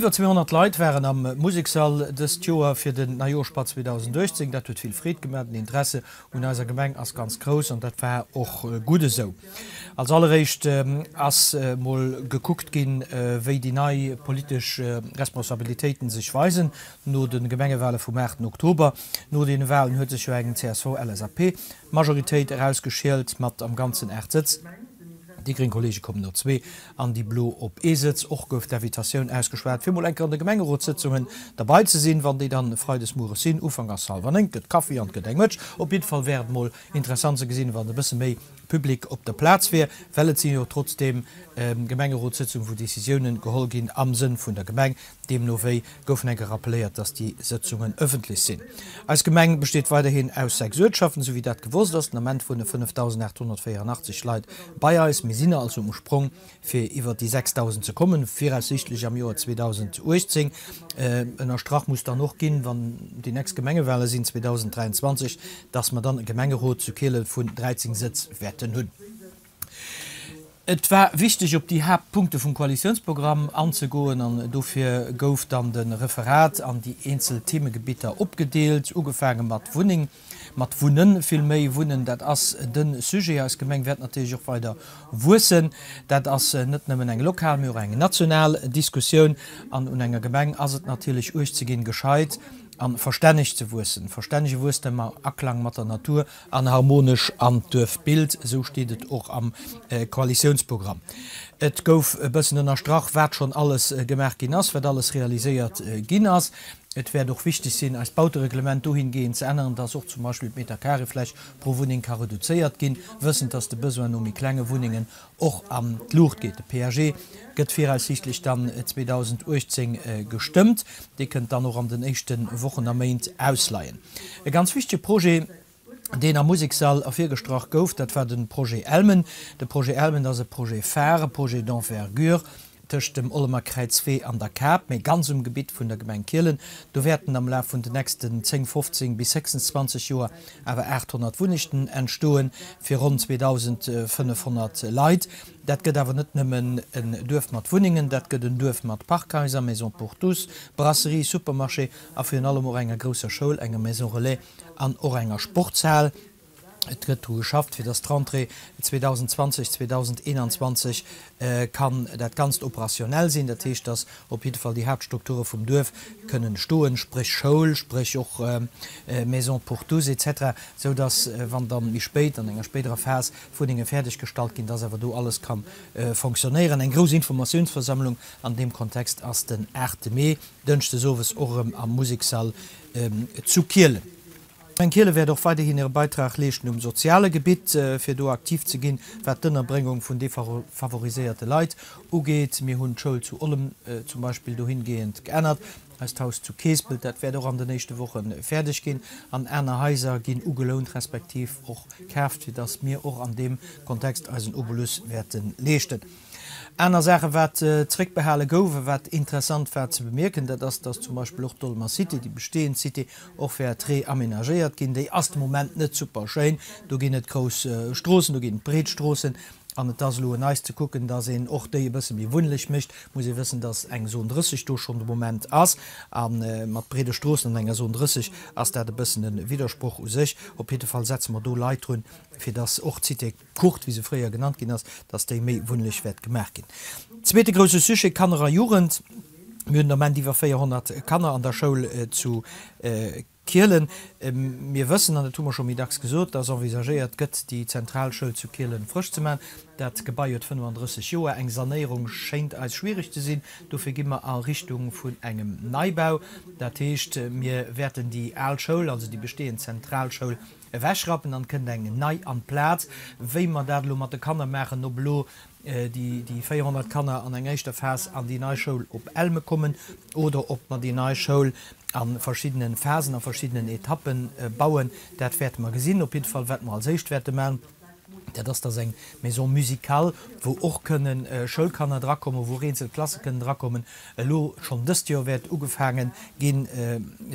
Iwwer 200 Leit waren am Musekssall dëst Joer fir den Neijooschpatt 2018. Dat huet vill Freed gemaach. Den Interesse un eiser Gemeng ass ganz grouss an dat war och gutt esou. Als alleréischt ass mol gekuckt ginn, wéi déi nei politesch Responsabilitéiten sech weisen no de Gemengewale vum 8 Oktober. No deene Walen huet sech jo eng CSV-LSAP-Majoritéit erausgeschielt mat am Ganzen 8 Sëtz. Déi gréng Kollege kommen op zwee an déi blo op ee Sëtz. Och gouf d'Invitatioun ausgeschwat, fir mol eng Kéier an de Gemengerotssëtzungen derbei ze sinn, wann déi dann freides mueres sinn. Ufank ass hallwer 9, 't gëtt Kaffi an 't gëtt eng Mëtsch. Op jidde Fall wär et mol interessant ze gesinn, wann e bësse méi Public op der Plaz wier, well et si jo trotzdeem Gemengerotssëtzungen, wou Decisiounen geholl ginn am Sënn vun der Gemeng. Deemno wéi goufen eng Kéier rappelléiert, dass déi Sëtzungen ëffentlech sinn. Eis Gemeng besteet weiderhin aus 6 Uertschaften, esou wéi dat gewosst ass. Den Ament wunne 5.884 Leit bei eis. Mir sinn also um Sprong fir iwwer déi 6.000 ze kommen, viraussichtlech am Joer 2018. Ënnerstrach muss dann och ginn, wann déi nächst Gemengewale sinn 2023, dass mer dann e Gemengerot zu Kielen vun 13 Sëtz wäerten hunn. Et war wichteg op déi Haaptpunkte vum Koalitiounsprogramm anzegoen an dofir gouf dann de Referat an déi eenzel Themegebitter opgedeelt, ugefaange mat Wunneng, mat Wunnen villméi. Wunnen, dat ass de Sujet. Eis Gemeng wäert natierlech och weider wuessen. Dat ass net nëmmen eng lokal, mee och eng national Diskussioun. An un enger Gemeng ass et natierlech uecht ze ginn, gescheit a verstänneg ze wuessen. Verstännege Wuesstem am Aklang mat der Natur An harmonesch an d'Duerfbild, esou steet et och am Koalitiounsprogramm. Et gouf e bëssen ënnerstrach, wat schonn alles gemaach ginn ass, wat alles realiséiert ginn ass. Et wäert och wichteg sinn, eist Bautereglement dohingehend ze änneren, dass och zum Beispill d'Meterkareefläch pro Wunneng ka reduzéiert ginn, wëssend, dass de Besoin no méi klenge Wunnengen och an d'Luucht geet. De PAG gëtt viraussiichtlech dann 2018 gestëmmt. Dee kënnt dann och an den éischte Wochen a Méint ausleien. E ganz wichtege Projet, deen am Musekssall ervirgestrach gouf, dat war de Projet Elmen. De Projet Elmen ass e Projet phare, e Projet d'envergure tëscht dem Ollemer Kräizwee an der Kap, mee ganz um Gebitt vun der Gemeng Kielen. Do wäerten am Laf vun den nächsten 10, 15 bis 26 Joer awer 800 Wunnechten entstoen, fir ronn 2.500 Leit. Dat gëtt awer net nëmmen en Duerf mat Wunnengen, dat gëtt en Duerf mat Parkhaiser, Maison pour tous, Brasserie, Supermarché a virun allem och enger grousser Schoul, enger Maison relais an och enger Sportshal. Et gëtt dru geschafft, fir dass d'Rentrée 2020, 2021 kann dat Ganzt operationell sinn. Dat heescht, dass op jidde Fall déi Haaptstrukture vum Duerf kënnen stoen, spréch Schoul, spréch och Maison pour tous et cetera, sou dass, wann dann méi spéit, an enger spéiderer Phas, d'Wunnenge fäerdeg gestallt ginn, dass awer do alles ka fonctionnéieren. Eng grouss Informatiounsversammlung an deem Kontext ass den 8 Mee. Dënschdes owes och erëm am Musekssall zu Kielen. D'Gemeng Kiele wäert och weiderhin hire Beitrag leeschten um soziale Gebitt, fir do aktiv ze ginn, wat d'Ënnerbréngung vun defavoriséierte Leit ugeet. Mir hunn d'Schoul zu Ollem zum Beispill dohingehend geännert, eist Haus zu Keespelt, dat wäert och an den éischte Woche fäerdeg ginn, an aner Haiser ginn ugelount respektiv och kaaft, fir datt mir och an deem Kontext eisen Obolus wäerte leeschten. Aner Saachen, wat zréckbehale gouf a wat interessant war ze bemierken, dat ass, dass zum Beispill och d'Olmer Cité, déi bestehend Cité, och wäert reamenagéiert ginn. Déi ass de Moment net super schéin. Do ginn et grouss Stroossen, do ginn et breet Stroossen an et ass elo un eis ze kucken, dass een och déi e bësse méi wunnlech mécht. Muss ee wëssen, dass eng Zone 30 do schonn de Moment ass a mat breede Stroossen an enger Zone 30 ass dat e bëssen e Widdersproch u sech. Op jidde Fall setze mer do Leit drun, fir dass och d'Cité Courte, wéi se fréier genannt ginn ass, dass déi méi wunnlech wäert gemaach ginn. Zweete grousse Sujet, Kanner a Jugend. Mir hunn den Ament iwwer 400 Kanner an der Schoul zu Kielen. Mir wëssen, an dat hu mer scho méi dacks gesot, dass envisagéiert gëtt, déi zentral Schoul zu Kielen frësch ze maachen. Dat Gebai huet 35 Joer. Eng Sanéierung schéint eis schwierig ze sinn. Dofir gi mer a Richtung vun engem Neibau. Dat heescht, mir wäerten déi al Schoul, also déi bestehend Zentralschoul, Ewechrappen an kënnt eng nei an d'Plaz. Wéi mer dat elo mat de Kanner maachen, ob elo déi 400 Kanner an enger éischter Phas an déi nei Schoul op Elme kommen oder ob mer déi nei Schoul a verschiddene Phasen, a verschiddenen Etappen bauen, dat wäerte mer gesinn. Op jidde Fall, wat mer als éischt wäerte maachen, Dat ass dass eng Maison musicale, wou och kënne Schoulkanner drakommen, wou och eenzel Klasse kënnen drakommen, elo schonn dëst Joer wäert ugefaange ginn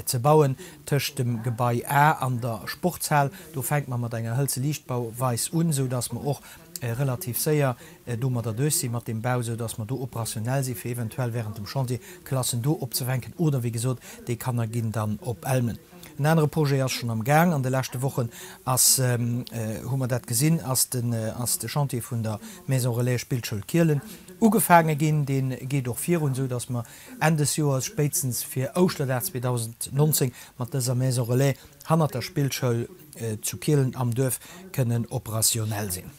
ze bauen tëscht dem Gebai A an der Sportshal. Do fänke mer mat enger hëlze Liichtbauweis un, esou dass mer och. relativ séier domadder duerch si mat deem Bau, esou dass mer do operationell si fir eventuell während dem Chantier Klassen do opzefänken oder wéi gesot déi Kanner ginn dann op Elmen. En anere Projet ass schonn am Gaang, an de leschte Wochen ass, hu mer dat gesinn, ass den ass de Chantier vun der Maison Relais Spillschoul Kielen ugefaange ginn. Dee geet och virun, esou dass mer Enn des Joers, spéitstens fir Ouschterdag 2019 mat dëser Maison Relais hannert der Spillschoul zu Kielen am Duerf kënnen operationell sinn.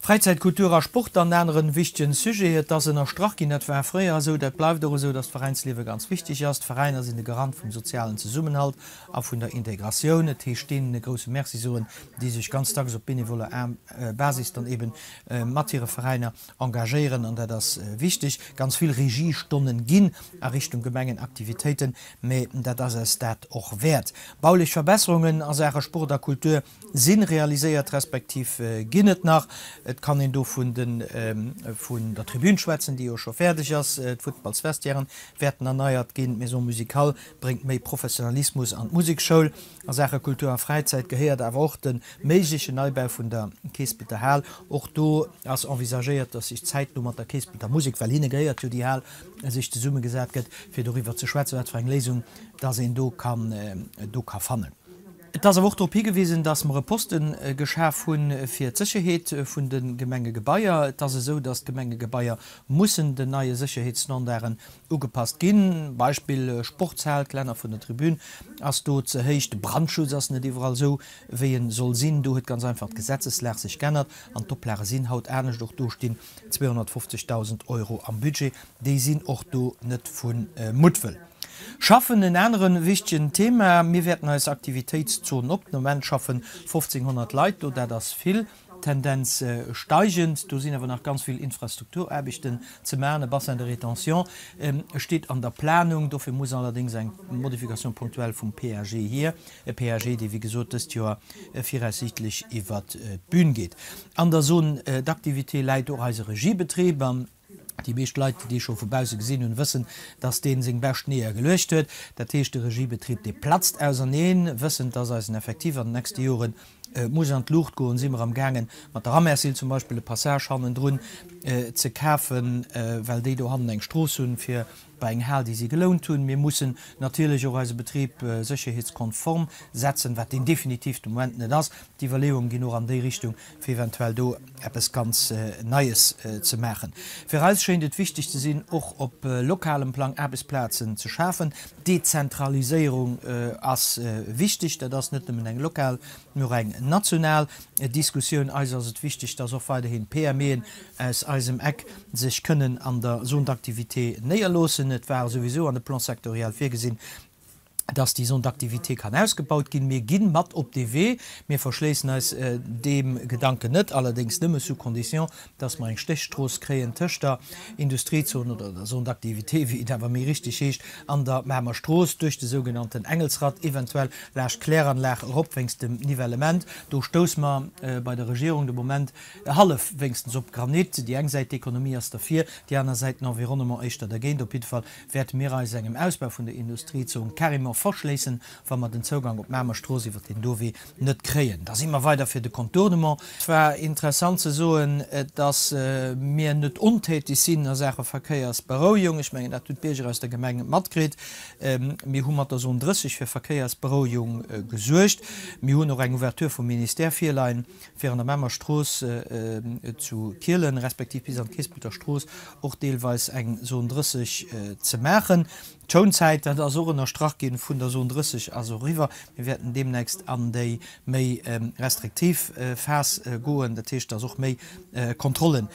Fräizäit, Kultur a Sport an aneren wichtegen Sujet. Et ass ënnerstrach ginn, dat war fréier esou, dat bleift och esou, dass d'Veräinsliewe ganz wichteg ass. D'Veräiner sinn de Garant vum sozialen Zesummenhalt a vun der Integratioun. Et heescht deenen e grousse Merci soen, déi sech ganz dacks op benevoller Basis dann eben mat hire Veräiner engagéieren an dat ass wichteg. Ganz vill Regiestonnen ginn a Richtung Gemengenaktivitéiten, mä dat ass es dat och wäert. Baulech Verbesserungen a Saache Sport a Kultur si realiséiert, respektiv ginn et nach. Et kann een do vun de vun der Tribün schwätzen, déi jo scho fäerdeg ass. D'Futtballsvestiairen wäerten erneiert ginn. D'Maison musicale bréngt méi Professionalismus an d'Musekschoul. A Saache Kultur a Fräizäit gehéiert awer och de méiglechen Neibau vun der Keespelter Hal. Och do ass envisagéiert, dass sech zäitno mat der Keespelter Musek, well hinne gehéiert jo déi Hal, sech zesummegesat gëtt, fir doriwwer ze schwätzen, wat fir eng Léisung dass een do kann do ka fannen. Et ass awer och drop higewisen, dass mer e Poste geschaf hu fir d'Sécherheet vun de Gemengegebaier. Et ass esou, dass d'Gemengegebaier mussen den neie Sécherheetsstandarden ugepasst ginn. Beispill Sportshal, d'Länner vun der Tribün ass do ze héich, de Brandschutz ass net iwwerall esou wéi en soll sinn. Do huet ganz einfach d'Gesetzeslag sech g'ännert an d'Oplage sinn haut anescht. Och do stinn 250.000 Euro am Budget, déi sinn och do net vu Muttwëll. Schaffen, en anere wichtegen Thema. Mir wäerten eis Aktivitéitszonen op. Den Moment schaffen 1.500 Leit do, dat ass vill. Tendenz steigend. Do sinn awer nach ganz vill Infrastrukturaarbechten ze maachen. E Bassin de rétention steet an der Planung. Dofir muss allerdéngs eng Modification ponctuelle vum PAG hier. E PAG, dee wéi gesot dëst Joer viraussiichtlech iwwert d'Bün geet. An der Zone d'activité läit och eise Regiebetrib. An déi meescht Leit, déi dee scho vu bausse gesinn hunn, wëssen, dass dee seng bescht Neeër geluecht huet. Dat heescht, de Regiebetrib, dee platzt auserneen. Wëssend, dass eisen Effectif an den nächste Jore muss an d'Luucht goen, si mer am gaangen, mat der Rammersill zum Beispill e Passage hannendrun ze kafen, well déi do hannen eng Strooss hunn, fir bei eng Hal, déi si gelount hunn. Mir mussen natierlech och eise Betrib sécherheetskonform setzen, wat deen definitiv de Moment net ass. D'Iwwerleeunge ginn och an déi Richtung, fir eventuell do eppes ganz Neies ze maachen. Fir eis schéint et wichteg ze sinn, och op lokalem Plang Aarbechtsplazen ze schafen. D'Dezentraliséierung ass wichteg. Dat ass net nëmmen eng lokal, mee och eng national Diskussioun. Eis ass et wichteg, dass och weiderhin d'PMEen aus eisem Eck sech kënnen an der Zone d'activité néierloossen. Et war souwisou an de Plan sectoriel virgesinn, dass déi Zone d'activité kann ausgebaut ginn. Mir gi mat op dee Wee. Mir verschléissen eis deem Gedanken net, allerdéngs nëmme sous condition, dass mer eng Stéchstrooss kréien tëscht der Industriezon oder der Zone d'activité, wéi et awer méi richteg heescht, an der Mamer Strooss, duerch de sougenannten Engelsratt, eventuell laascht d'Kläranlag erop wéinst dem Nivellement. Do stousse mer bei der Regierung de Moment hallef wéinstens op Granit. Déi eng Säit, d'Ekonomie, ass derfir, déi aner Säit, den Environnement, éischter dergéint. Op jidde Fall wäerte mir eis engem Ausbau vun der Industriezon carrément verschléissen, wa mer den Zougang op d'Mamer Strooss iwwer deen do Wee net kréien. Da si mer weider fir de Contournement. Et war interessant ze soen, dass mir net ontätig sinn a Saache Verkéiersberouegung. Ech mengen, dat hunn d'Bierger aus der Gemeng matkritt. Mir hu mat der Zone 30 fir Verkéiersberouegung gesuergt. Mir hunn och eng Ouverture vum Ministère virleien, fir an der Mamer Strooss zu Kielen, respektiv bis an d'Keespelter Strooss och deelweis eng Zone 30 ze maachen. D'Schounzäit, dat ass och ënnerstrach ginn, vun der Zone 30 ass och eriwwer. Mir wäerten deemnächst an déi méi restriktiv Phas goen, dat heescht, dass och méi Kontrolle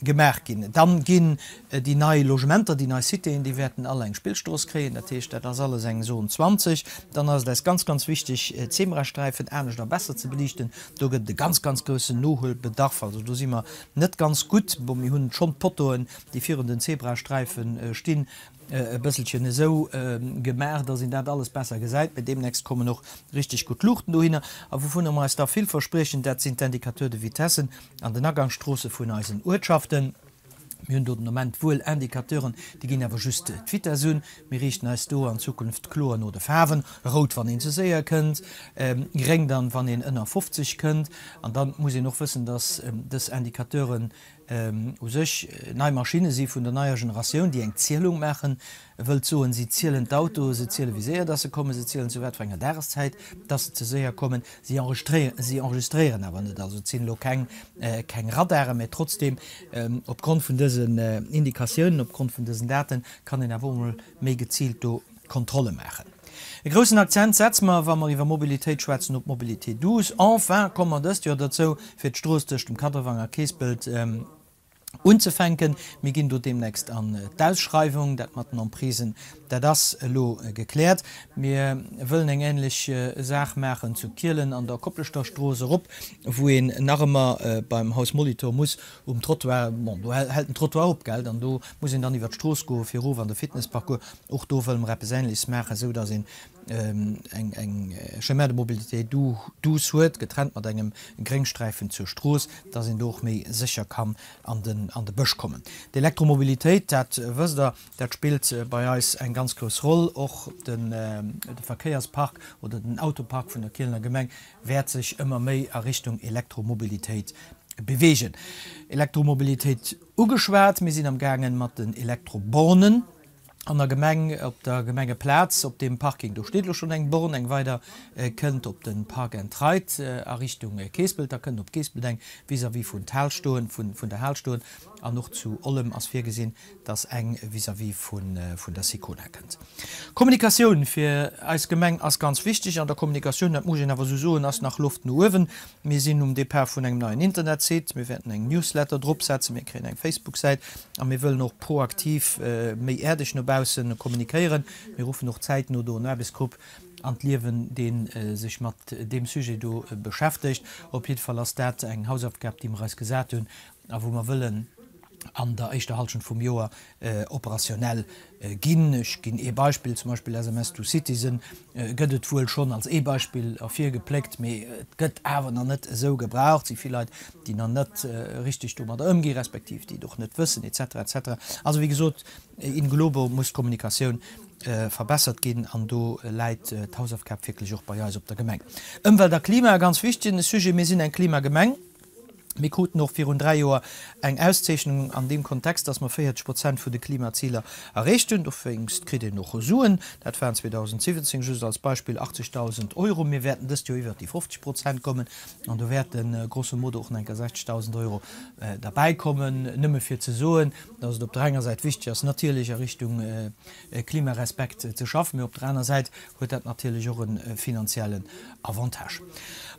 gemaach ginn. Dann ginn déi nei Logementer, déi nei Citéen, déi wäerten all eng Spillstrooss kréien. Dat heescht, dat ass alles eng Zone 20. Dann ass et eis ganz, ganz wichteg, d'Zebrasträifen anescht a besser ze beliichten. Do gëtt et e ganz, ganz groussen Nohuelbedarf. Also do si mer net ganz gutt. Bon, mir hunn schonn d'Pottoen, déi virun den Zebrasträife stinn, e bësselchen esou gemaach, dass een dat alles besser gesäit. Mee deemnächst kommen och richteg gutt Luuchten dohinner. A wouvunner mer eis da vill verspriechen, dat sinn d'Indicateurs de vitesse an den Agangsstroosse vun eisen Uertschaften. Mir hunn do den Ament wuel Indicateuren, déi ginn awer just d'Vitess un. Mir riichten eis do an Zukunft kloer no de Faarwen, rout wann een ze séier kënnt, gréng dann wann een ënner 50 kënnt. An da muss een och wëssen, dass dës Indicateuren u sech nei Maschinne si vun der neier Generatioun, déi eng Zielung maachen. Wëllt soen, si zielen d'Autoe, se ziele wéi séier dass se kommen, se zielen zu wat fir enger Dageszäit dass se ze séier kommen. Si enregistréieren awer net, also et sinn elo keng keng Radaren, mä trotzdeem opgrond vun dësen Indikatiounen, opgrond vun dësen Daten kann een awer och emol méi geziilt do Kontrolle maachen. E groussen Akzent setze mer, wa mer iwwer Mobilitéit schwätzen, op d'Mobilité douce. Enfin komme mer dëst Joer dozou, fir d'Strooss tëscht dem Kadrewang a Keespelt unzefänken. Mir ginn do deemnächst an d'Ausschreiwung. Dat mat den Emprisen, dat ass elo gekläert. Mir wëllen eng ähnlech Saach maachen zu Kielen an der Koplechterstrooss erop, wou een nach ëmmer beim Haus Molitor muss um Trottoir, bon, do hält den Trottoir op, gell, an do muss een dann iwwert d'Strooss goe fir erof an de Fitnessparcours. Och do wëlle mer eppes Ähnleches maachen, esou datt een eng Chemin de mobilité douce huet, getrennt mat engem Gréngsträifen zur Strooss, dass een do och méi sécher kann an de Bësch kommen. D'Elektromobilitéit, dat wësst Der, dat spillt bei eis eng ganz grouss Roll. Och de Verkéierspark oder den Autopark vun der Kielener Gemeng wäert sech ëmmer méi a Richtung Elektromobilitéit beweegen. Elektromobilitéit ugeschwat, mir sinn am gaangen mat den Elektrobornen. An der Gemeng, op der Gemengeplaz, op deem Parking, do steet elo schonn eng Born, eng weider kënnt op de Park and Ride a Richtung Keespelt, da kënnt op Keespelt eng vis-à-vis vun d'Hal stoen, vun der Hal stoen an och zu Ollem ass virgesinn, dass eng vis-à-vis vun der Sicona kënnt. Kommunikatioun fir eis Gemeng ass ganz wichteg. An der Kommunikatioun, dat muss een awer esou soen, ass nach Loft no uewen. Mir sinn um Depart vun engem neien Internetsite, mir wäerten eng Newsletter dropsetzen, mir kréien eng Facebook-Säit a mir wëllen och proaktiv méi äerdeg no bausse kommunikéieren. Mir ruffen och zäitno do en Aarbechtsgrupp an d'Liewen, dee sech mat deem Sujet do beschäftegt. Op jidde Fall ass dat eng Hausaufgab, déi mer eis gesat hunn a wou mer wëllen an der éischter Halschent vum Joer operationnel ginn. Ech ginn ee Beispill, zum Beispill SMS to Citizen gëtt et wuel schonn als ee Beispill ervirgepléckt, mee et gëtt awer nach net esou gebraucht. Et si vill Leit, déi nach net richteg domadder ëmginn, respektiv déi et och net wëssen, et cetera, et cetera. Also wéi gesot, in globo muss d'Kommunikatioun verbessert ginn an do läit d'Hausaufgab wierklech och bei eis op der Gemeng. Ëmwelt a Klima, e ganz wichtegen Sujet. Mir sinn eng Klimagemeng. Mir kruten och virun 3 Joer eng Auszeechnung an deem Kontext, dass mer 40 Prozent vun de Klimaziler erreecht hunn. Dowéinst kritt een och Suen. Dat waren 2017, just als Beispill, 80.000 Euro. Mir wäerten dëst Joer iwwert déi 50 Prozent kommen an do wäerte grosso modo och nach eng Kéier 60.000 Euro derbäikommen. Nëmme fir ze soen, dass et op der enger Säit wichteg ass, natierlech a Richtung Klimarespekt ze schaffen, mee op der aner Säit huet dat natierlech och e finanziellen Avantage.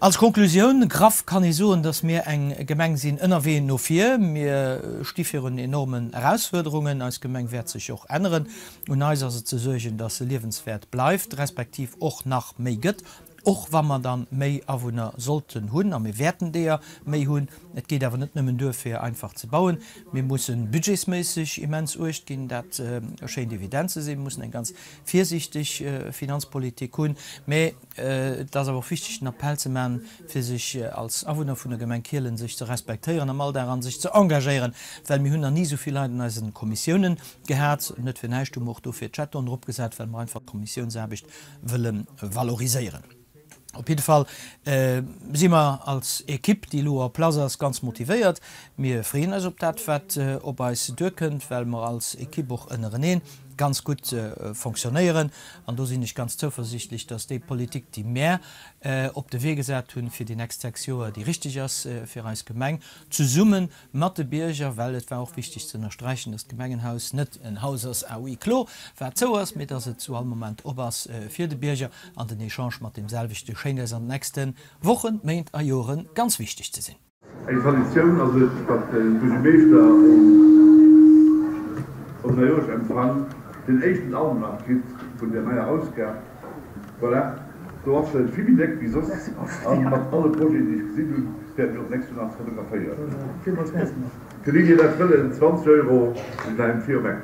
Als Konklusioun, graff kann ee soen, dass mir eng Gemeng sinn ënnerwee no vir. Mir sti virun enormen Erausfuerderungen. Eis Gemeng wäert sech och änneren. Un eis ass et ze suergen, dass se liewenswäert bleift, respektiv och nach méi gëtt, och wa mer dann méi Awunner sollten hunn, a mir wäerten deeër méi hunn. Et geet awer net nëmmen duer fir einfach ze bauen. Mir mussen budgetsméisseg immens uecht ginn, dat schéint evident ze sinn. Mir mussen eng ganz virsiichteg Finanzpolitik hunn, mä et ass awer och wichteg den Appell ze maachen, fir sech als Awunner vun der Gemeng Kielen sech ze respektéieren am Alldag an sech ze engagéieren, well mir hunn nach ni esou vill Leit an eisen Kommissiounen gehat. Net fir näischt hu mer och dofir d'Jetonen eropgesat, well mer einfach d'Kommissiounsaarbecht wëlle valoriséieren. Op jidde Fall si mer als Equipe, déi elo en place ass, ganz motivéiert. Mir freeën eis op dat, wat op eis duerkënnt, well mer als Equipe och ënnerenee ganz gutt fonctionnéieren. An do sinn ech ganz zouversichtlech, dass déi Politik, déi mär op de Wee gesat hunn fir déi nächst 6 Joer, déi richteg ass fir eis Gemeng, zesumme mat de Bierger, well et war och wichteg ze ënnersträichen, dass d'Gemengenhaus net en Haus ass à huis clos, wat zou ass, mee dass et zu all Moment op ass fir de Bierger an den Echange mat deem selwechte schéint eis an den nächste Wochen, Méint a Jore ganz wichteg ze sinn. Eng Traditioun ass et, datt de Buergermeeschter um Neijoerschempfang den éischten Almanach kritt vun der neier Ausgab. Voilà, do ass se vill méi déck wéi soss a mat alle Projeten, déi ech gesinn hunn, wäerte mir och d'nächst Joer nach fotograféieren. Fir déi, déi dat wëllen, 20 Euro, sinn hei um Vir um Eck.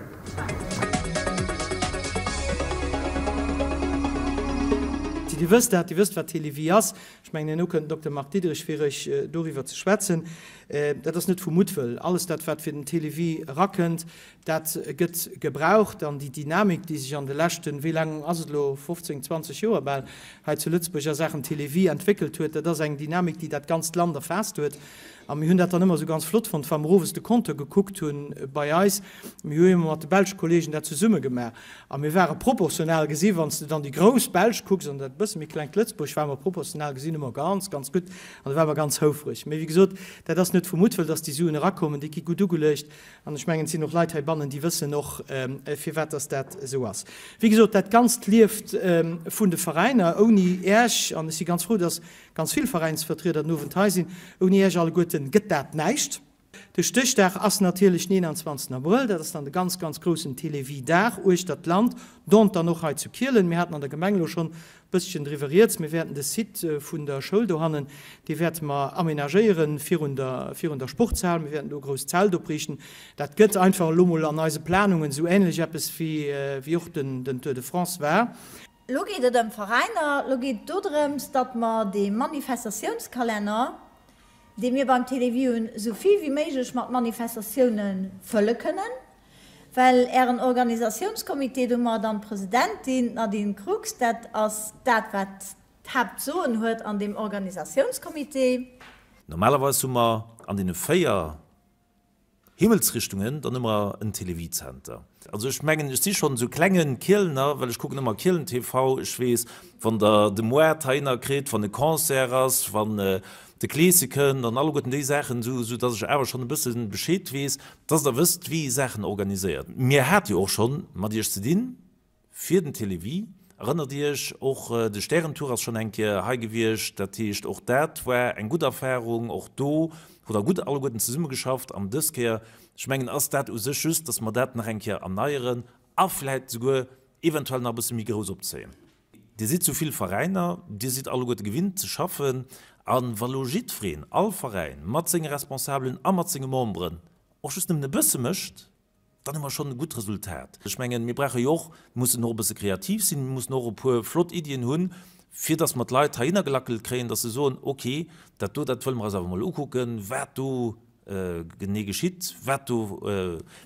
Dir wësst dat, Dir wësst, wat Télévie ass. Ech mengen, herno kënnt den Dokter Marc Diederich fir Iech doriwwer ze schwätzen. Dat ass net vu Muttwëll. Alles dat, wat fir den Télévie erakënnt, dat gëtt gebraucht. An déi Dynamik, déi sech an de leschten, wéi laang ass et elo, 15, 20 Joer bal, hei zu Lëtzebuerg a Saachen Télévie entwéckelt huet, dat ass eng Dynamik, déi dat ganzt Land erfaasst huet. A mir hunn dat dann ëmmer esou ganz flott fonnt, wa mer owes de Compteur gekuckt hunn bei eis. Mir hu jo ëmmer mat de belsch Kollegen dat zesumme gemaach. A mir ware proportional gesi, wann s de dann déi grouss Belsch kucks an dat bësse méi klengt Lëtzebuerg, ware mer proportional gesinn ëmmer ganz, ganz gutt an da ware mer ganz houfreg. Mee wéi gesot, dat ass net vu Muttwëll, dass déi Suen erakommen, déi gi gutt ugeluecht. An ech mengen, et sinn och Leit heibannen, déi wëssen och, firwat dass dat esou ass. Wéi gesot, dat Ganzt lieft vun de Veräiner. Ouni Iech, an ech si ganz frou, dass ganz vill Veräinsvertrieder den Owend hei sinn, ouni Iech alleguerten gëtt dat näischt. De Stéchdag ass natierlech den 21 Abrëll, dat ass dann de ganz, ganz groussen Télévie-Dag uechtert d'Land, dont dann och hei zu Kielen. Mir haten an der Gemeng elo schonn e bësschen driwwer rieds. Mir wäerten de Site vun der Schoul dohannen, dee wäerte mer amenagéieren virun der, virun der Sportshal. Mir wäerten do e grousst Zelt opriichten. Dat gëtt einfach elo mol an eise Planungen esou änlech eppes wéi, wéi och den, den Tour de France war. Lo geet et ëm Veräiner, lo geet et dodrëms, datt mer dee Manifestatiounskalenner, dee mir beim Télévie hunn, esou vill wéi méiglech mat Manifestatioune fëlle kënnen. Well Ären Organisatiounscomité, do hu mer dann d'Presidentin, d'Nadine Crux, dat ass dat, wat d'Haaptsoen huet an deem Organisatiounscomité. Normalerweis hu mer an deene 4 Himmelsrichtungen, dann hu mer en Télévie-Zenter. Also ech mengen, ech si schonn esou klenge Kielener, well ech kucken ëmmer Kielen TV. Ech weess, wann Der de Moart heihinner kritt, wann e Concert ass, wann de Kleesche kënnt an alleguerten déi Saachen, esou esou dass ech awer schonn e bësse Bescheed weess, dass Der wësst, wéi ee Saachen organiséiert. Mir hate jo och schonn mat Iech ze dinn. Fir den Télévie, erënnert Iech, och de Stärentour ass schonn eng Kéier hei gewiescht. Dat heescht, och dat war eng gutt Erfahrung. Och do hutt Der gutt alleguerten zesummegeschafft. An dës Kéier, ech mengen, ass dat u sech just, dass mer dat nach eng Kéier erneieren a vläicht souguer eventuell nach e bësse méi grouss opzéien. Dir sidd sou vill Veräiner, Dir sidd alleguerte gewinnt ze schaffen. A wa lo jiddwereen, all Veräin mat senge Responsabelen a mat senge Memberen och just nëmmen e bësse mécht, dann hu mer schonn e gutt Resultat. Ech mengen, mir brauche jo och, mussen och e bësse kreativ sinn, mir mussen och e puer flott Iddien hunn, fir datt mer d'Leit heihinner gelackelt kréien, datt se soen, okay, dat do, dat wëlle mer eis awer emol ukucken, wat do genee geschitt, wat do,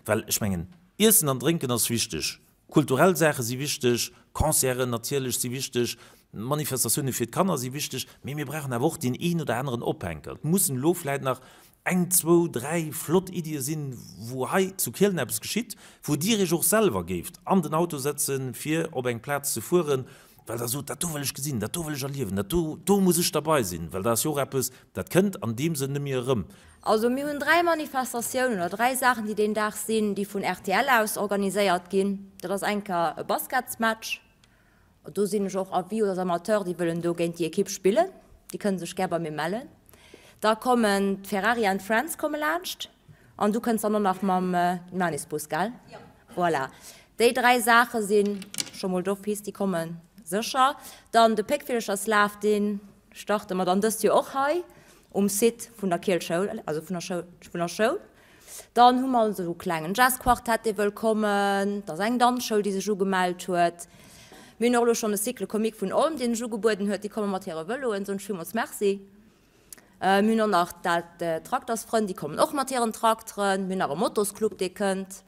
well ech mengen, Iessen an Drénken ass wichteg, Kulturell Saache si wichteg, Concerten natierlech si wichteg, Manifestatioune fir d'Kanner si wichteg, mee mir brauchen awer och deen een oder aneren Ophänker. Et mussen elo vläit nach eng, zwou, dräi flott Iddie sinn, wou hei zu Kielen eppes geschitt, wou Dir Iech och selwer géift an den Auto setzen, fir op eng Plaz ze fueren, well Der sot, dat do wëll ech gesinn, dat do wëll ech erliewen, dat do, do muss ech derbei sinn, well dat ass jo och eppes, dat kënnt an deem Sënn net méi erëm. Also mir hunn 3 Manifestatiounen oder 3 Saachen, déi deen Dag sinn, déi vun rtl aus organiséiert ginn. Dat ass eng Kéier e Basketsmatch. Do sinn ech och avis aux amateurs, déi wëllen do géint déi Ekipp spillen, déi kënne sech gär bei mir mellen. Da kommen d'Ferrari and Friends komme laanscht an du kënns dann och nach mam Manisbus, gell? Voilà. Déi 3 Saache si scho mol d'office, déi komme sécher. Dann de Péckvillercherslaf, dee starte mer dann dëst Joer och hei. Um Site vun der Kielschoul, also vun der Schoul, vun der Schoul. Dann hu mer esou e klengen Jazzquartett, dee wëll kommen. Et ass eng Danzschoul, déi sech ugemellt huet. Mir hunn och elo schonn e Cycle comique vun Olm, deen sech ugebueden huet. Déi komme mat hire Vëloen, soen ech villmools Merci. Mir hunn och nach d'Traktersfrënn, déi kommen och mat hiren Trakteren. Mir hunn nach e Motosclub, dee kënnt.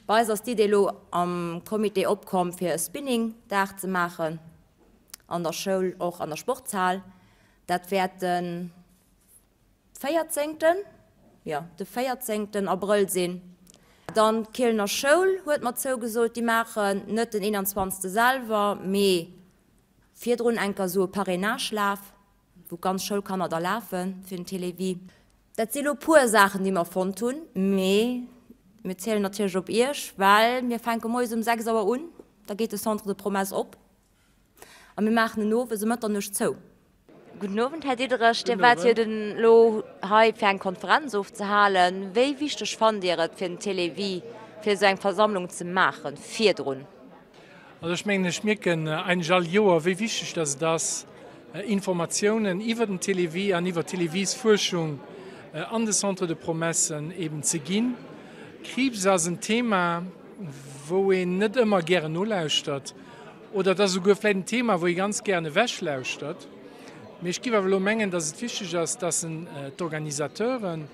Bei eis ass d'Idee elo am Comité opkomm, fir e Spinning-Dag ze maachen an der Schoul, och an der Sportshal. Dat wäert de véierzéngten, jo, de véierzéngten Abrëll sinn. Dann d'Kielener Schoul huet mer zougesot, déi maachen net den 21. Selwer, mee virdrun enker esou e Parrainage-Laf, wou d'ganz Schoulkanner da lafe fir den Télévie. Dat si lo puer Saachen, déi mer fonnt hunn, mee mir zielen natierlech op Iech, well mir fänke moies um 6 Auer un, da geet de Centre de promesses op. A mir maachen en owes um Mëtternuecht zou. Gudden Owend, Här Diderich. Dir waart jo den elo hei fir eng Konferenz ofzehalen. Wéi wichteg fannt Dir et fir den Télévie, fir esou eng Versammlung ze maachen virdrun? Also ech mengen, ech mierken eigentlech all Joer, wéi wichteg dass et ass, Informatiounen iwwer den Télévie an iwwer d'Téléviesfuerschung an de Centres de promesses eben ze ginn. Kriibs ass en Thema, wou een net ëmmer gären nolauschtert. Oder et ass esouguer vläicht en Thema, wou ee ganz gären ewechlauschtert. Mee ech géif awer elo mengen, dass et wichteg ass, dass d'Organisateuren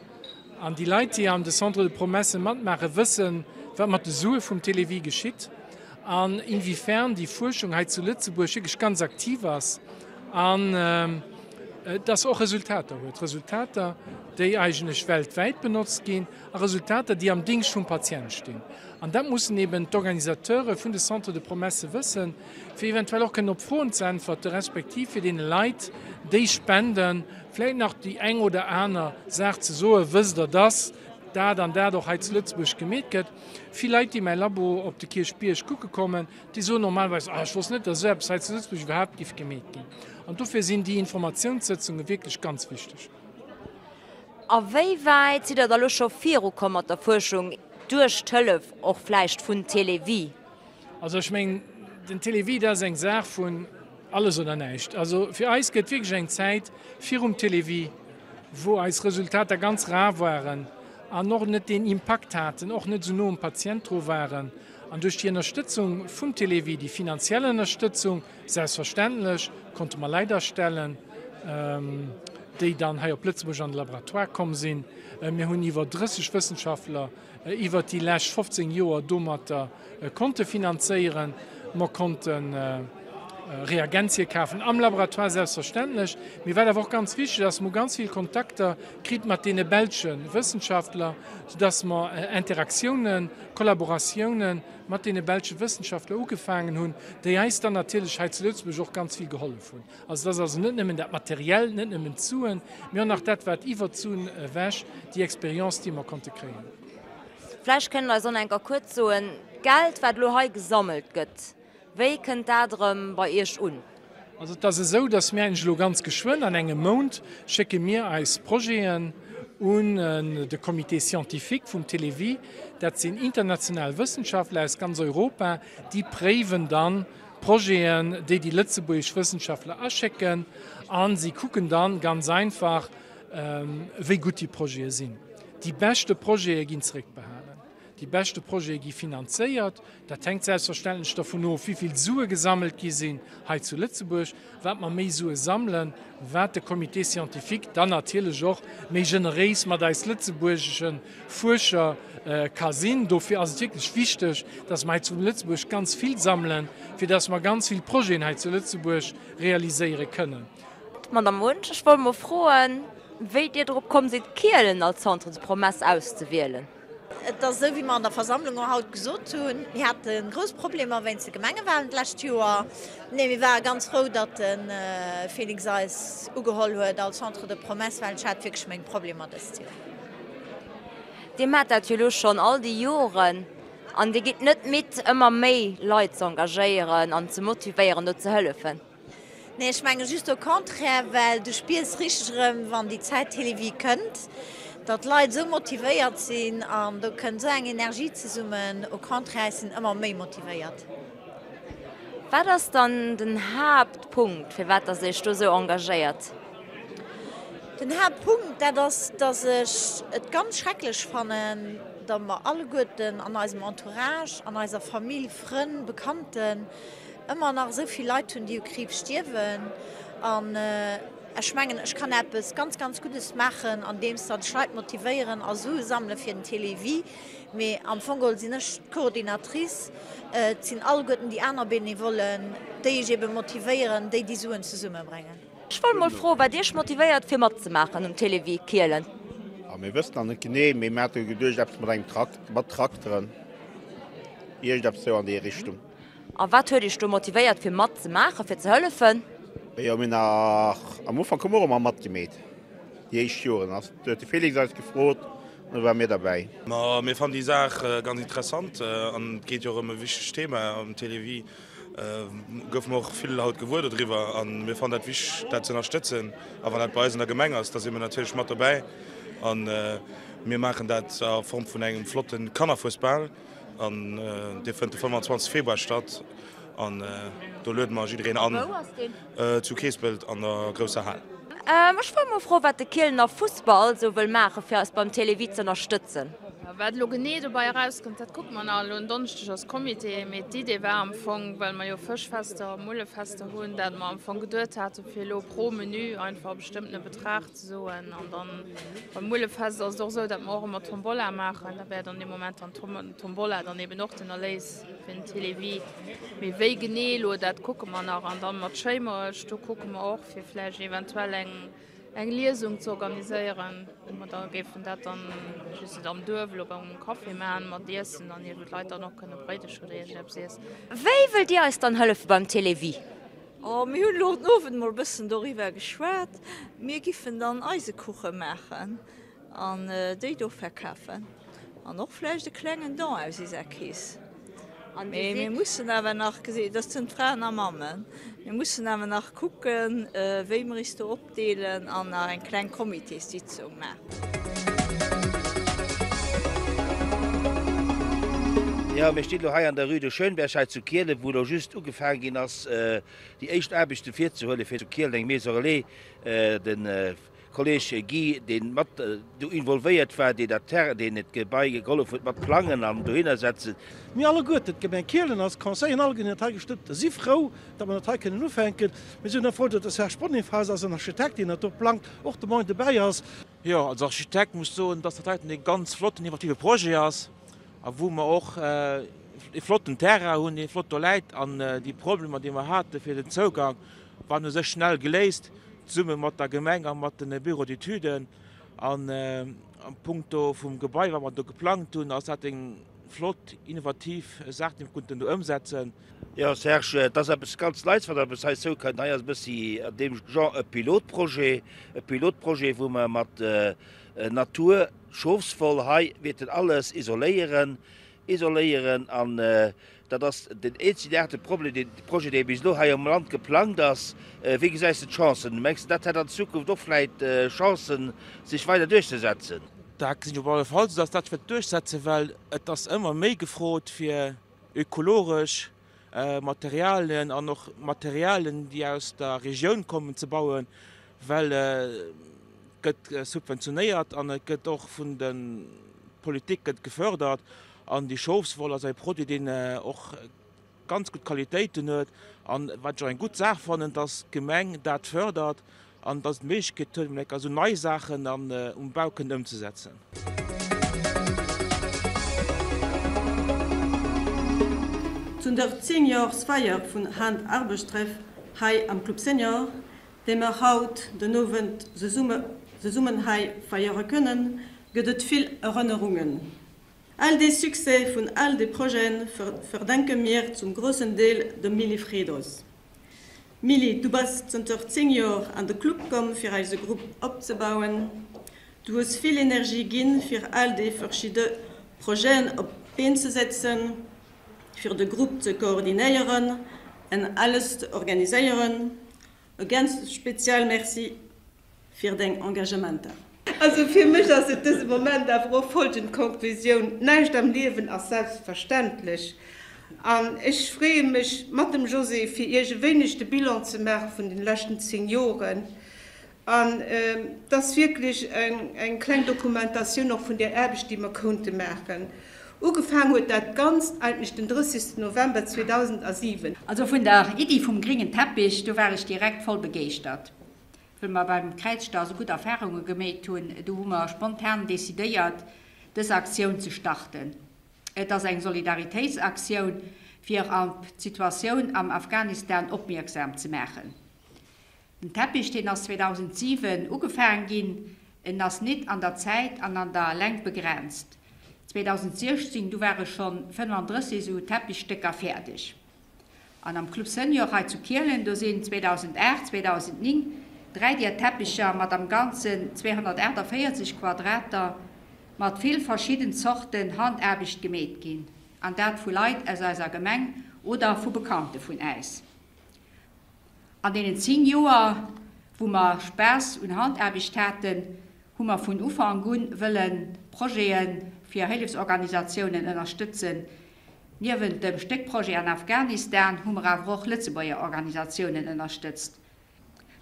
an déi Leit, déi an de Centres de promesses matmaachen, wëssen, wat mat de Sue vum Télévie geschitt an inwiefern déi Fuerschung hei zu Lëtzebuerg wierklech ganz aktiv ass an dass se och Resultater huet, Resultater, déi eigentlech weltwäit benotzt ginn a Resultater, déi am Dingscht vum Patient stinn. An dat mussen eben d'Organisateure vun de Centres de promesses wëssen, fir eventuell och kënnen op Froen ze äntwerte respektiv fir deene Leit, déi spenden, vläicht nach déi eng oder aner Saach ze soen, Wësst Der, dass dat an dat och hei zu Lëtzebuerg gemeet gëtt? Vill Leit, déi mäi Labo op de Kierchbierg kucke kommen, déi soen normalerweis, Ah, ech wosst net, dass esou eppes hei zu Lëtzebuerg iwwerhaapt giff gemeet ginn. An dofir sinn déi Informatiounssëtzunge wierklech ganz wichteg. A wéi wäit sidd Der da lo scho virukomm mat der Fuerschung, duerch d'Hëllef och vläicht vun Télévie? Also ech mengen, den Télévie, dat ass eng Saach vun alles oder näischt. Also fir eis gëtt wierklech eng Zäit virum Télévie, wou eis Resultater ganz rar waren an och net deen Impakt haten, och net esou no um Patient dru waren. An duerch déi Ënnerstëtzung vum Télévie, déi finanziell Ënnerstëtzung, Selbstverständlech konnte mer Leit astellen, déi dann hei op Lëtzebuerg an de Laboratoire komm sinn. Mir hunn iwwer 30 Wëssenschaftler iwwert déi lescht 15 Joer domatter konnte finanzéieren. Mer konnte Reagenzie kafen am Laboratoire selbstverständlech. Mee wat awer och ganz wichteg ass, mer hu ganz vill Kontakter kritt mat deene belsche Wëssenschaftler, soudass mer Interaktiounen, Kollaboratiounen mat deene belsche Wëssenschaftler ugefaangen hunn, déi eis dann natierlech hei zu Lëtzebuerg och ganz vill gehollef hunn. Also et ass also net nëmmen dat Materiellt, net nëmmen d'Suen, mee och nach dat, wat iwwert d'Suen ewech, déi Expérience, déi mer konnte kréien. Vläicht kënnt Der eis och nach eng Kéier kuerz soen, d'Geld, wat elo hei gesammelt gëtt, Wéi kënnt dat erëm bei Iech un? Also et ass esou, datt mir eigentlech elo ganz geschwënn, an engem Mount, schécke mir eis Projeten un de Comité scientifique vum Télévie. Dat sinn international Wëssenschaftler aus ganz Europa, déi préiwen dann d'Projeten, déi déi lëtzebuergesch Wëssenschaftler aschécken, a si kucken dann ganz einfach, wéi gutt déi Projete sinn. Déi beschte Projete ginn zeréckbehalen. Déi beschte Projete gi finanzéiert. Dat hänkt selbstverständlech dervun of, wéi vill Sue gesammelt gi sinn hei zu Lëtzebuerg. Wat mer méi Sue sammelen, wat de Comité scientifique dann natierlech och méi generéis mat eis lëtzebuergesche Fuerscher ka sinn. Dofir ass et wierklech wichteg, dass mer hei zu Lëtzebuerg ganz vill sammelen, fir dass mer ganz vill Projeten hei zu Lëtzebuerg realiséiere kënnen. Madame Wunsch, ech wollt mol froen, wéi Dir drop komm sidd, Kielen als Centre de promesses auszewielen? Et ass esou, wéi mer an der Versammlung och haut gesot hunn, Mir hate grouss Problemer wéinst de Gemengewahlen d'lescht Joer. Nee, mir ware ganz frou, datt de Félix eis ugeholl huet als Centre de promesses, well ech hat wierklech meng Problemer dëst Joer. Dir maacht dat jo elo schonn all déi Joren an Dir gitt net midd, ëmmer méi Leit ze engagéieren an ze motivéieren, do ze hëllefen. Nee, ech menge just au contraire, well du spiers richteg erëm, wann déi Zäit Télévie kënnt, datt d'Leit esou motivéiert sinn an do kënnt esou eng Energie zesummen. Au contraire, ech sinn ëmmer méi motivéiert. Wat ass dann den Haaptpunkt, firwat der sech do esou engagéiert? Den Haaptpunkt, dat ass, datt ech et ganz schrecklech fannen, datt mer alleguerten an eisem Entourage, an eiser Famill, Frënn, Bekannten, ëmmer nach esou vill Leit hunn, déi u Kriibs stierwen. An ech mengen, ech kann eppes ganz, ganz Guddes maachen, andeems datt ech Leit motivéieren a Sue sammele fir den Télévie. Mee am Fong geholl sinn ech d'Coordinatrice. Et sinn alleguerten déi aner Benevollen, déi ech ebe motivéieren, déi déi Suen zesummebréngen. Ech wollt mol froen, wat Iech motivéiert fir matzemaachen um Télévie Kielen? A mir wëssen nach net genee, mee mir hate geduecht eppes mat engem Trakt, mat Trakteren, iergendeppes sou an déi Richtung. A wat huet Iech do motivéiert fir mat ze maachen, fir ze hëllefen? Jo, mir hunn nach am Ufank hu mer och ëmmer matgemeet, déi éischt Joren ass huet de Félix eis gefrot an du ware mir derbäi. Ma mir fannen déi Saach ganz interessant an et geet jo och ëm e wichtegt Thema. Am Télévie goufe mer och vill haut gewuer dodriwwer a mir fannen dat wichteg dat ze ënnerstëtzen. A wann dat bei eis an der Gemeng ass, da si mir natierlech mat dobäi a mir maachen dat a Form vun engem flotte Kannerfuesbal. An dee fënnt de 25 Februar statt an do luede mer jiddereen an. Wou ass deen? Zu Keespelt an der grousser Hal. Ech wollt mol froen, wat de Kielener Fussball esou wëll maachen, fir eis beim Télévie z'ënnerstëtzen. Wat elo genee dobei erauskënnt, dat kucke mer nach. Elo en Donneschdeg ass Comité, mee d'Idee war am Fong, well mer jo Fëschfester a Mullefester hunn, dat mer am Fong geduet haten, fir elo pro Menü einfach e bestëmmtene Betrag ze soen. An dann beim Mullefest ass et och esou, dat mer och ëmmer Tombola maachen. Da wär dann dee Moment dann d'Tombola dann eben och den Erléis fir den Télévie. Mee wéi genee elo, dat kucke mer nach. An dann mat Schéimerech, do kucke mer och, fir vläicht eventuell eng eng Liesung ze organiséieren, wou mer da géifen dat dann just net am Duerf elo beim Café maachen, mat Iessen dann hier, wou d'Leit dann och kënne Bréidecher oder iergendeppes iessen. Wéi wëllt Dir eis dann hëllefe beim Télévie? Oh, mir hunn elo den Owend mol e bëssen doriwwer geschwat. Mir giffen dann Eisekuche maachen an déi do verkafen. An och vläicht e klengen Don aus iser Keess. Mee mir mussen awer nach gesinn, dat sinn d'Fraen a Mammen, mir mussen awer nach kucken, wéi mer is do opdeelen an nach eng kleng Comitéssitzung maachen. Jo, mir stinn elo hei an der Rue de Schönberg hei zu Kielen, wou elo just ugefaangen ginn ass, déi éischt Aarbechte virzehuelen, fir zu Kielen eng Maison relais, de Kolleg Guy, deen mat do involvéiert war, deen dat Terrain, deen et Gebai gehollef huet mat plangen an dohinner setzen. Mir alleguerten, d'Gemeng Kielen als Conseil an alleguerten, déi dat hei gestëmmt hunn, si frou, datt mer dat hei kënnen ufänken. Mir sinn och frou, datt de Serge Bonifas als Architekt, deen dat do plangt, och de Moien dobäi ass. Jo, als Architekt muss soen, dass dat heiten e ganz flotten, innovative Projet ass a wou mer och e flotten Terrain hunn, dee flott do läit an déi Problemer, déi mer hate fir den Zougang, waren u sech schnell geléist. zesumme mat der Gemeng a mat de Bureaux d'études. An am Punkto vum Gebai, wat mer do geplangt hunn, ass dat eng flott, innovativ Saach, déi mer konnten do ëmsetzen. Jo, Serge, et ass eppes ganz Neits, wat eppes hei zoukënnt. Hei ass e bëssi an deem Genre e Pilotprojet, e Pilotprojet, wou mer mat Natur, Schofswoll hei wäerten alles isoléieren, isoléieren an dat ass den eenzegaarte Problem, deen Projet, dee bis elo hei am Land geplangt ass. Wéi gesäis de d'Chancen? Mengs de, dat hätt an Zukunft och vläit Chancen, sech weider duerchzesetzen? Dat gesinn ech op alle Fall, soudass dat sech wäert duerchsetzen, well et ass ëmmer méi gefrot fir ökologesch Materialien an och Materialien, déi aus der Regioun kommen, ze bauen, well et gëtt subventionéiert an et gëtt och vun der Politik gëtt gefördert. An déi Schofswoll ass e Produit, deen och ganz gutt Qualitéiten huet. An wat ech och eng gutt Saach fannen, dass d'Gemeng dat fördert an dass et d'Méiglechkeet huet, emol eng Kéier esou nei Saachen an um Bau kënnen ëmzesetzen. Zu der 10 Joersfeier vun Hand-Arbechtstreff hei am Club Senior, déi mer haut den Owend zesummen hei feiere kënnen, gëtt et vill Erënnerungen. All dee Succès vun all de Projeten verdanke mir zum groussen Deel dem Milly Fredos. Milly, du bass zënter 10 Joer an de Club komm fir eise Grupp opzebauen. Du hues vill Energie ginn fir all déi verschidde Projeten op d'Been ze setzen, fir de Grupp ze koordinéieren en alles ze organiséieren. E ganz speziell Merci fir deng Engagementer. Also fir mech ass et dëse Moment awer och folgend Konklusioun, Näischt am Liewen ass selbstverständlech an ech freeë mech mat dem José fir Iech e wéineg de Bilan ze maache vun den leschten 10 Joren an et ass wierklech eng kleng Dokumentatioun och vun där Aarbecht déi mer kounte maachen. Ugefaang huet dat Ganzt eigentlech den 30 November 2007. Also vun der Iddi vum gringen Teppich, do war ech direkt voll begeeschtert. Wëll mer beim Kräizstau sou gutt Erfahrunge gemeet hunn, du hu mer spontan decidéiert dës Aktioun ze starten. Et ass eng Solidaritéitsaktioun fir op d'Situatioun am Afghanistan opmierksam ze maachen. Den Teppich deen ass 2007 ugefaang ginn, en ass nit an der Zäit an an der Längt begrenzt. 2016 du ware schonn 35 esou Teppichstécker fäerdeg. An am Club Senior hei zu Kielen, do sinn 2008, 2009 dräi deer Teppicher mat am Ganzen 248 Quadrater mat vill verschidden Zorten Handaarbecht gemeet ginn, an dat vu Leit aus eiser Gemeng oder vu Bekannte vun äis. An deenen 10 Joer, wou mer Spaass un Handaarbecht haten, hu mer vun Ufank un wëllen Projete fir Hëllefsorganisatiounen ënnerstëtzen, Niewent dem Stéckprojet an Afghanistan hu mer awer och Lëtzebuerger Organisatiounen ënnerstëtzt.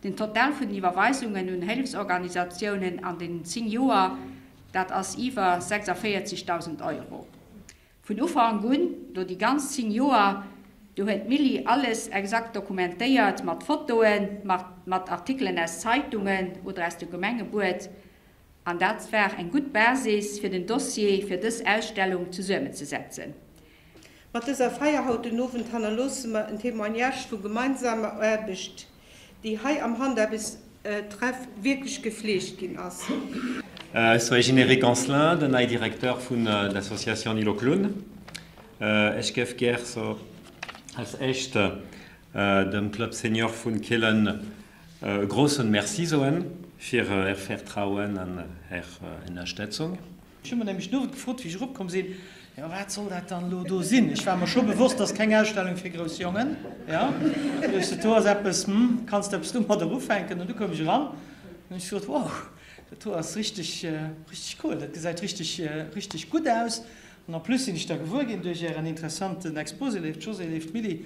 Den Total vun den Iwwerweisungen un Hëllefsorganisatiounen an den 10 Joer. Dat ass iwwer 46.000 Euro. Vun Ufank un, do déi ganz 10 Joer, do huet d'Milly alles exakt dokumentéiert, mat Fotoen, mat Artikelen aus Zeitungen oder aus dem Gemengebuet. An dat war eng gutt Basis, fir den Dossier fir dës Ausstellung zesuemmenzesetzen. Mat dëser Feier haut den Owend hannerloosse mer en Témoignage vu gemeinsamer Aarbecht, déi hei am Handaarbechtstreff wierklech gefleegt ginn ass. Ech sinn Eric Anselin, den nei Directeur vun der Association Nilocloun. Ech géif gär so als éischt dem Club Senior vun Kielen e groussen Merci soen fir är Vertrauen an är Ënnerstëtzung. Ech hu mer nämlech den Owend gefrot, wéi ech eropkomm sinn, jo, wat soll dat dann elo do sinn? Ech war mer scho bewosst, dass keng Ausstellung fir grouss Jongen, jo. Du hues, dat do ass eppes, hm, kanns de eppes domadder ufänken? An du koum ech eran an hunn ech gesot, wow, dat do ass richteg, richteg cool, dat gesäit richteg, richteg gutt aus. An en plus sinn ech da gewuer ginn duerch Ären interessanten Exposé, léift Josée, léift Milly,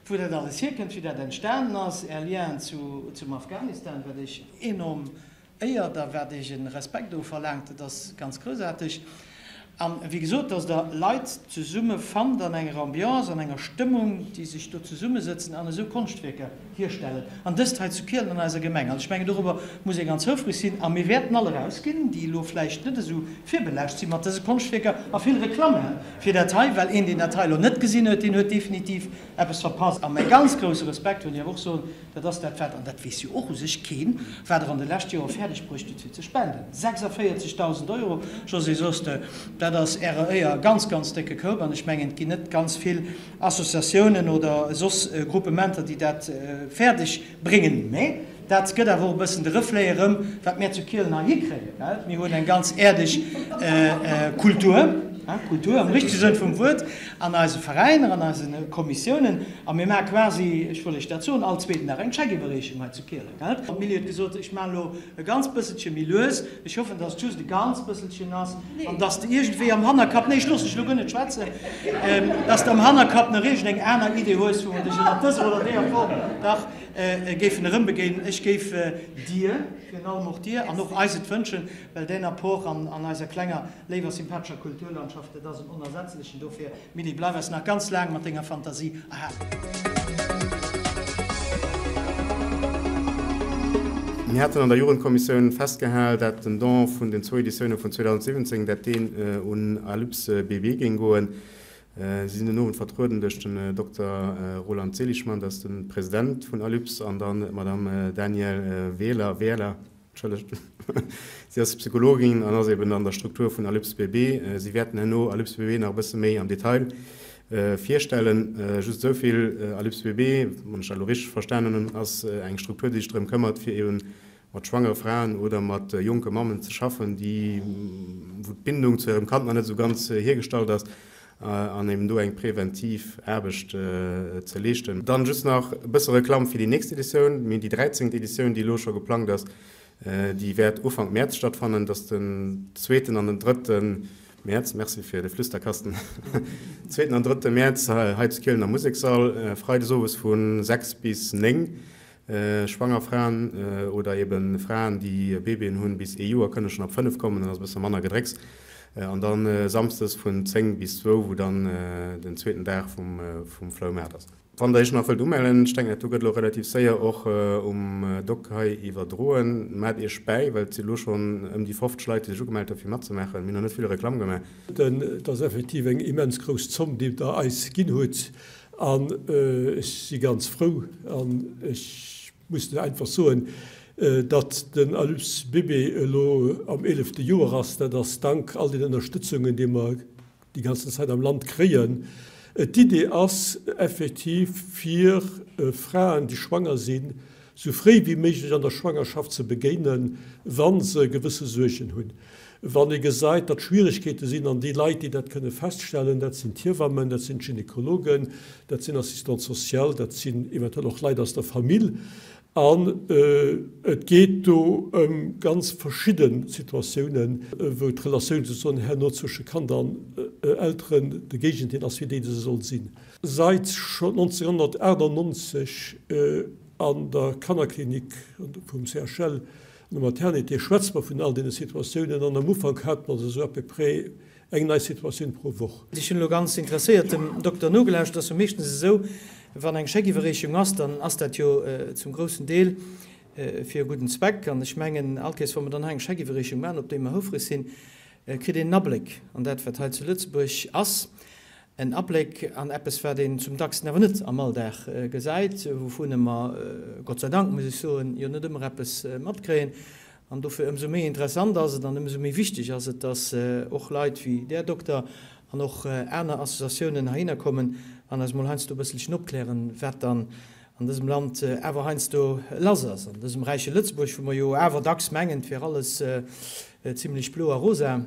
wou dat alles hierkënnt, wéi dat entstanen ass, Är Lienen zu, zum Afghanistan, wat ech enorm Éiert a wat Iech e Respekt ofverlaangt, dat ass ganz groussaarteg. An, wéi gesot, dass Der Leit zesumme fannt an enger Ambiance, an enger Stëmmung, déi sech do zesummesëtzen an esou Konschtwierker hierstellen. An dëst hei zu Kielen an eiser Gemeng. Also ech mengen, dorobber muss ee ganz houfreg sinn. A mir wäerten all erausginn, déi elo vläicht net esou virbelaascht si mat dëse Konschtwierker a vill Reklamm maachen fir dat hei, well een, deen dat hei elo net gesinn huet, deen huet definitiv eppes verpasst. A mäi ganz grousse Respekt, wëll ech awer och soen, Dat ass dat, wat, an dat weess jo och u sech keen, wat Der an de leschte Joer fäerdeg bruecht hutt, fir ze spenden. 46.000 Euro, Josée Soster, dat ass Ärer Éier e ganz, ganz décke Koup. An ech mengen, et ginn net ganz vill Associatiounen oder soss Gruppementer, déi dat fäerdeg bréngen. Mä dat gëtt awer och e bëssen de Reflet erëm, wat mär zu Kielen hei hikréien. Mir hunn eng ganz äerdeg Kultur, Kultur am richtege Sënn vum Wuert, an eise Veräiner, an eise Kommissiounen. A mir maache quasi, ech wëll Iech dat soen, all zweeten Dag eng Scheckiwwerreechung hei zu Kielen, gell? D'Milly huet gesot, ech maachen elo e ganz bësselche méi lues. Ech hoffen, dass et just e ganz bësselchen ass an dass de iergendwéi am Hannerkapp, nee, ech looss dech elo guer net schwätzen, dass de am Hannerkapp nach iergendeng aner Idee hues, wou mer dech ënner dëser oder deeër Form dach géifen erëmbegéinen. Ech géif dir, virun allem och dir an och eis et wënschen, well däin Apport an eiser klenger, léiwer sympathescher Kulturlandschaft, dat ass en onersetzlechen. Dofir, Milly, bleif eis nach ganz laang mat denger Fantasie erhalen. Mir haten an der Jugendkommissioun festgehal, dat den Don vun den zwou Editioune vun 2017, dat deen un Alypse BB géing goen. Si sinn den Owend vertrueden duerch den Dokter Roland Seligmann, dat ass de President vun Alypse, an dann d'Madame Danièle Wehler, Wehrler. Entschëllegt. Si ass Psychologin an ass eben an der Struktur vun Alypse BB. Si wäerten herno Alypse BB nach e bësse méi am Detail virstellen. Just esou vill, Alypse BB, wann ech dat elo richteg verstanen hunn, ass eng Struktur, déi sech drëm këmmert, fir eben mat schwangere Fraen oder mat jonke Mammen ze schaffen, déi, wou d'Bindung zu hirem Kand nach net esou ganz hiergestallt ass. An eben do eng präventiv Aarbecht ze leeschten. Dann just nach e bësse Reklamm fir déi nächst Editioun. Mir hunn déi dräizéngt Editioun, déi elo scho geplangt ass. Déi wäert Ufank Mäerz stattfannen. Dat ass den zweeten an den drëtte Mäerz. Merci fir de Flüsterkasten. Zweeten an drëtte Mäerz hei zu Kielen am Musekssall, freides owes vu 6 bis 9. Schwanger Fraen oder eben Fraen, déi Babyen hunn bis ee Joer, kënne schonn ab 5 kommen, dann ass e bësse manner Gedrécks. An dann samsdes vun 10 bis zwou, wou dann den zweeten Dag vum Floumaart ass. Wann der iech nach wëllt umellen, ech denken dat do gëtt elo relativ séier och um Doc hei iwwerdroen, maacht iech bäi, well et si elo schonn ëm déi 50 Leit, déi sech ugemellt hu fir matzemaachen. Mir hunn nach net vill Reklamm gemaach. Et ass effektiv eng immens grouss Zomm, déi Der eis ginn hutt. An ech si ganz frou an ech muss einfach soen, datt den Alypse Bébé elo am eelefte Joer ass. Dat ass dank all den Ënnerstëtzungen, déi mer déi ganzen Zäit am Land kréien. D'Idee ass effektiv, fir Fraen, déi schwanger sinn, sou fréi wéi méiglech an der Schwangerschaft ze begéinen, wa se gewësse Suergen hunn. Wann ee gesäit, datt Schwieregkeete sinn, an déi Leit, déi dat kënne feststellen, dat sinn d'Hiewammen, dat sinn d'Gynekologen, dat sinn Assistantes sociales, dat sinn eventuell och Leit aus der Famill. An et geet do ëm ganz verschidde Situatiounen, wou d'Relatioun souzesoen herno zwësche Kand an Elteren de Géigendeel ass, wéi déi, déi se soll sinn. Seit scho 1998 an der Kannerklinik vum CHL. An der Maternité schwätze mer vun all deene Situatiounen an am Ufank hate mer se esou à peu près eng nei Situatioun pro Woch. Ech hunn elo ganz interesséiert dem Dokter nogelauscht. Et ass jo meeschtens esou, wann eng Scheckiwwerreechung ass, dann ass dat jo zum groussen Deel fir e gudden Zweck. An ech mengen, all Kéiers, wa mer dann hei eng Scheckiwwerreechung maachen, op déi mer houfreg sinn, kritt een en Abléck an dat, wat hei zu Lëtzebuerg ass. En Abléck an eppes, wat een zum dacksten awer net am Alldag gesäit, wouvun mer, Gott sei Dank, muss ech soen, jo net ëmmer eppes matkréien. An dofir ëmsou méi interessant ass et an ëmsou méi wichteg ass et, dass och Leit wéi där Dokter an och aner Associatiounen heihinner kommen an eis mol heiansdo e bësselchen opklären, wat dann an dësem Land awer heiansdo lass ass, an dësem räiche Lëtzebuerg, wou mer jo awer dacks mengen, et wär alles zimlech blo a rosa.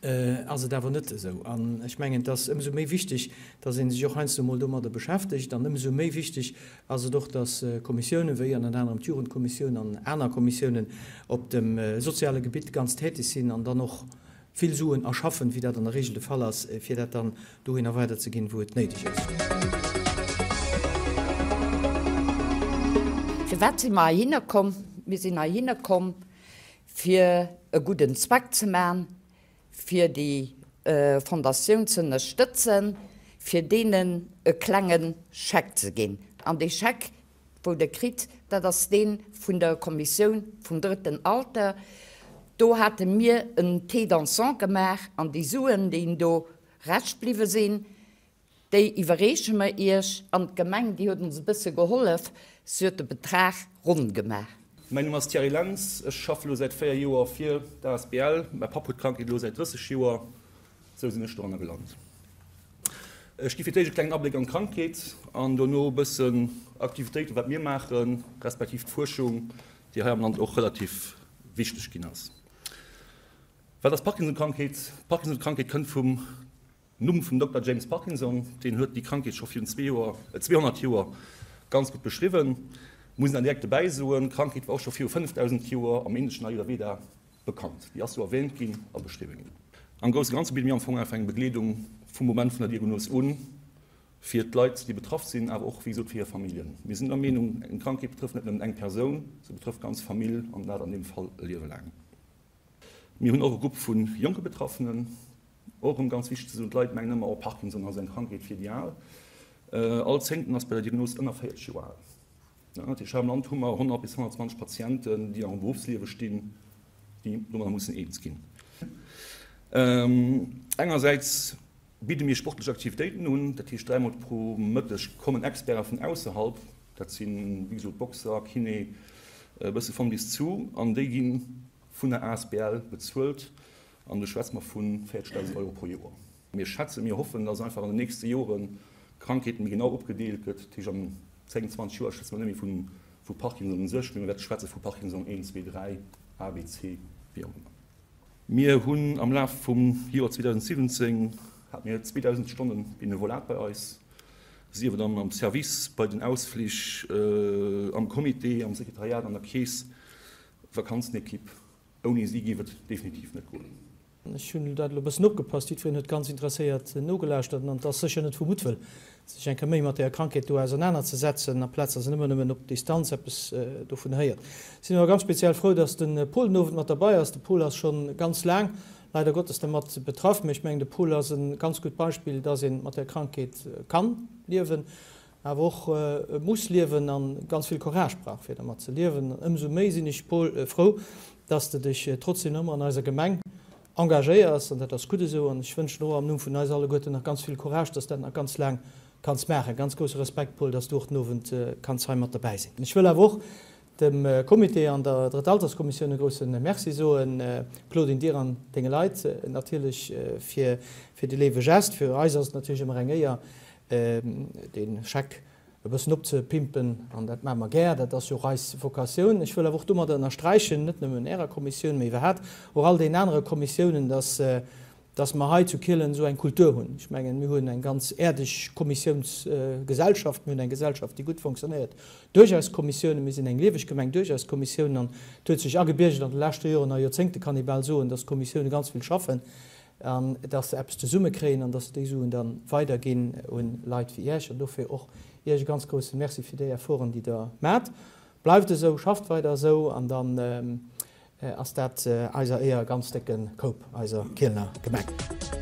Ass et awer net esou. An ech mengen, et ass ëmsou méi wichteg, dass ee sech och heiansdo emol domadder beschäftegt. An ëmsou méi wichteg ass et och, dass Kommissiounen, wéi ënnert anerem d'Jugendkommissioun an aner Kommissiounen op dem soziale Gebitt ganz tätig sinn an dann och vill Suen erschaffen, wéi dat an der Regel de Fall ass, fir dat dann dohinner weiderzeginn, wou et néideg ass. Firwat si mer heihinner komm? Mir sinn heihinner komm, fir e gudden Zweck ze man, fir déi Fondatioun ze ënnerstëtzen, fir deenen e klenge Scheck ze ginn. An dee Scheck, wou Der kritt, dat ass dee vun der Kommissioun vum Drëtten Alter. Do hate mir en Thé dansant gemaach an déi Suen, déi do rescht bliwwe sinn, Déi iwwerreeche mer Iech. An d'Gemeng, déi huet ons e bësse gehollef, si huet de Betrag ronn gemaach. Mäin Numm ass Thierry Lentz, ech schaffe lo säit 4 Joer fir d'ASBL. Mäi Papp huet d'Krankheet elo säit 30 Joer, sou sinn ech doranner gelant. Ech gi fir d'éischt e klengen Abléck an d'Krankheet an dono e bëssen Aktivitéiten, wat mir maachen, respektiv d'Fuerschung, déi hei am Land och relativ wichteg ginn ass. Wat ass d'Parkinson-Krankheet? D'Parkinson-Krankheet kënnt vum Numm vum Dokter James Parkinson, deen huet déi Krankheet scho virun 200 Joer ganz gutt beschriwwen. Muss een dann direkt dobäi soen, d'Krankheet war och scho viru 5000 Joer am indeschen Ayurveda bekannt. Déi ass do erwähnt ginn a beschriwwen ginn. Am grousse Ganze bidde mir am Fong einfach eng Begleedung vum Moment vun der Diagnos un, fir d'Leit, déi betraff sinn, awer och, wéi gesot, fir hir Familljen. Mir sinn der Meenung, eng Krankheet betrëfft net nëmmen eng Persoun, se betrëfft d'ganz Famill an dat an deem Fall e Liewe laang. Mir hunn och e Grupp vu jonke Betraffenen. Och erëm ganz wichteg ze soen, D'Leit mengen ëmmer, oh, Parkinson ass eng Krankheet fir déi Al. All Zéngten ass bei der Diagnos ënner 40 Joer al. Dat heescht, hei am Land hu mer 100 bis 120 Patienten, déi nach am Beruffsliewe stinn, déi domadder mussen eens ginn. Engersäits bidde mir sportlech Aktivitéiten un, dat heescht, dräimol pro Mëtteg kommen Experte vun ausserhalb, dat sinn, wéi gesot, Boxer, Kiné, e bësse von bis zu, an déi gi vun der asbl bezuelt. An do schwätze mer vu 40.000 Euro pro Joer. Mir schätzen, mir hoffen, dass einfach an den nächste Joren d'Krankheet méi genau opgedeelt gëtt. Dat heescht, an 10, 20 Joer schwätze mer net méi vu Parkinson u sech, mee mir wäerte schwätze vu Parkinson 1, 2, 3, A, B, C, wéi och ëmmer. Mir hunn am Laf vum Joer 2017 hate mir 2.000 Stonne Benevolat bei eis, sief et am Service, bei den Ausflich, am Comité, am Sekretariat, an der Keess, Vakanzenekipp. Ouni si géif et definitiv net goen. Ech hunn dat elo e bëssen opgepasst, jiddwereen huet ganz interesséiert nogelauschtert an et ass sécher net vu Muttwëll, sech eng Kéier méi mat deeër Krankheet do ausernanerzesetzen, amplaz datt een ëmmer nëmmen op Distanz eppes dovun héiert. Sinn awer ganz speziell frou, datt de Paul den Owend mat derbei ass. De Paul ass scho ganz laang, leider Gottes, dermat betraff, mee ech mengen, de Paul ass e ganz gutt Beispill, datt ee mat där Krankheet kann liewen. awer och muss liewen an ganz vill Courage brauch fir dermat ze liewen. An ëmsou méi sinn ech, Paul, frou, dass de dech trotzdem ëmmer an eiser Gemeng engagéiers an dat ass gutt esou an ech wënschen och am Numm vun eis alleguerten nach ganz vill Courage, dass dat nach ganz laang kanns maachen. Ganz grousse Respekt, Paul, dass du och den Owend kanns hei mat derbäi sinn. Ech wëll awer och dem Comité an der Drëttalterskommissioun e grousse Merci soen, Claudine, dir an denge Leit natierlech fir fir dee léiwe Gest. Fir eis ass et natierlech ëmmer eng Éier, dee Scheck e bëssen opzepimpen, an dat maache mer gär, dat ass jo och eis Vocatioun. Ech wëll awer och domadder ënnersträichen, net nëmmen Ärer Kommissioun, mä iwwerhat och all deenen anere Kommissiounen, dass, dass mer hei zu Kielen esou eng Kultur hunn. Ech mengen, mir hunn eng ganz äerdeg Kommissiounsgesellschaft, mir hunn eng Gesellschaft, déi gutt fonctionnéiert duerch eis Kommissiounen. Mir sinn eng lieweg Gemeng duerch eis Kommissiounen an et huet sech agebiergert an de leschte Joren a Joerzéngte, kann ee bal soen, dass d'Kommissioune ganz vill schaffen an dass se eppes zesumme kréien an dass se déi Suen da weiderginn un Leit wéi Iech. An dofir och Iech e ganz grousse Merci fir déi Efforten, déi Der maacht. Bleift esou, schafft weider esou an dann. ass dat eiser Éier e ganz décke Koup, eiser Kielener Gemeng.